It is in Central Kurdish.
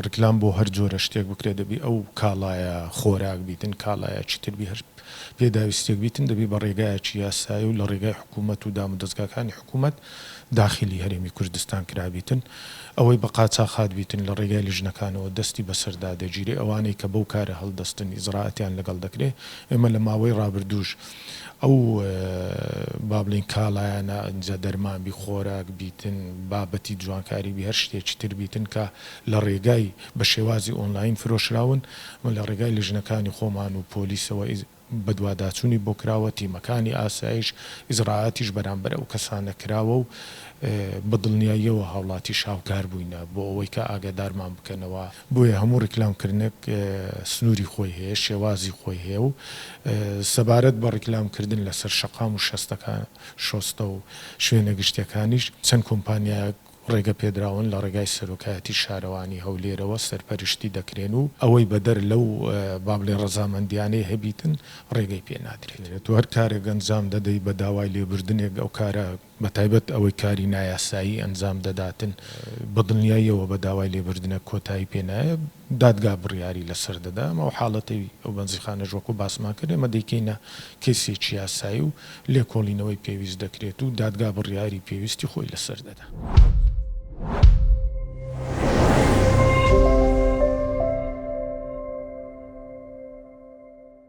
ڕیکلام بۆ هەر جۆرە شتێک بکرێت دەبی ئەو کاڵایە خۆراک بیتن کاڵایە چیتر بی هەر پێداویستیەک بیتن دەبی بە ڕێگایەکی یاسایی و لە ڕێگای حکوومەت و دامودەزگاکانی حکوومەت داخیلی هەرێمی کوردستان کرابیتن ئەوەی بە قاچاخ هاتبیتن لە ڕێگای لیژنەکانەوە دەستی بەسەردا دەگیرێ ئەوانەی کە بەو کارە هەڵدەستن ئیجرائاتیان لەگەڵ دەکرێ ئێمە لە ماوەی ڕابردووش ئەو با بڵێین کاڵایانە ئینجا دەرمان بی خۆراک بیتن بابەتی جوانکاری بی هەر شتێکی تر بیتن کە لە ڕێگای بە شێوازی ئۆنلاین فرۆشراون لە ڕێگای لیژنەکانی خۆمان و پۆلیسەوە بەدواداچوونی بۆ کراوە، تیمەکانی ئاسایش ئیجرائاتیش بەرامبەر ئەو کەسانە کراوە و بە دڵنیاییەوە هاوڵاتیش هاوکار بووینە بۆ ئەوەی کە ئاگادارمان بکەنەوە، بۆیە هەموو ڕیکلامکردنێک سنووری خۆی هەیە، شێوازی خۆی هەیە و سەبارەت بە ڕیکلامکردن لەسەر شەقام و شەستەکان شۆستە و شوێنە گشتیەکانیش چەند کۆمپانیایەک ڕێگە پێدراون لە ڕێگای سەرۆکایەتی شارەوانی هەولێرەوە سەرپەرشتی دەکرێن و ئەوەی بەدەر لەو با بڵێین ڕەزامەندیانەی هەبیتن ڕێگەی پێ نادرێت. تۆ هەر کارێک ئەنجام دەدەی بە داوای لێبوردنێک ئەو کارە بە تایبەت ئەوەی کاری نایاسایی ئەنجام دەداتن بە دڵنیاییەوە بە داوای لێبوردنێک کۆتایی پێ نایە دادگا بڕیاری لەسەر دەدا ئەمە ئەو حاڵەتەی ئەو بەنزیخانەش وەکو باسمان کرد ئێمە دەیکەینە کەیسێکی یاسایی و لێکۆڵینەوەی پێویست دەکرێت و دادگا بڕیاری پێویستی خۆی لەسەر دەدا.